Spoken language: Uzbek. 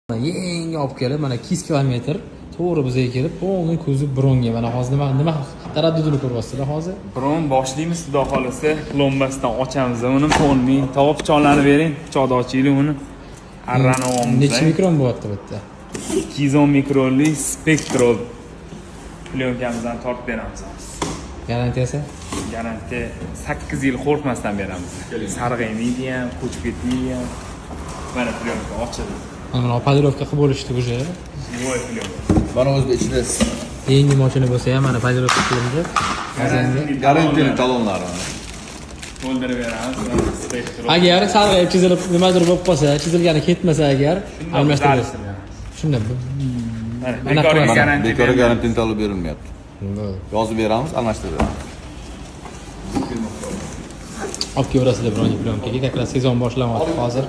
Yangi olib kelib, mana 200 kilometr to'g'ri bizga kelib, полный kuzov bronga. Mana hozir nima taraddudini ko'ryapsizlar hozir. Bron boshlaymiz, xudo xohlasa, plombasidan ochamiz uni, полный. Tog'a, pichoqlarni bering, pichoqni ochaylik uni. Arrani olamiz. Necha mikron bo'lyapti bu yerda? 210 mikronli Spectral plyonkamizni tortib beramiz hozir. Garantiyasi? Garantiya 8 yil, qo'rqmasdan beramiz. Sarg'aymaydi ham, ko'chib ketmaydi ham. Mana, plyonka ochildi. Mana, полировка qilib bo'lishdi уже. Voy, plyonka. Mana o'zida ichida Yangi mashina bo'lsa ham, mana, полировка qilindi. Hozir endi garantiyali talonlari. To'ldirib beramiz. Mana, Spectral. Agar sarg'ayib, chizilib, nimadir bo'lib qolsa, chizilgani ketmasa agar, almashtirib. Almashtirib. Shunda Mana, Anaqa bekorga qilasiz. garantiya Bekorga bermaymiz. garantiya talon berilmayapti. Bo'ldi. Yozib beramiz, almashtirib beramiz. Olib kelaverasizlar бронепленка ga, как раз sezon boshlanyapti hozir.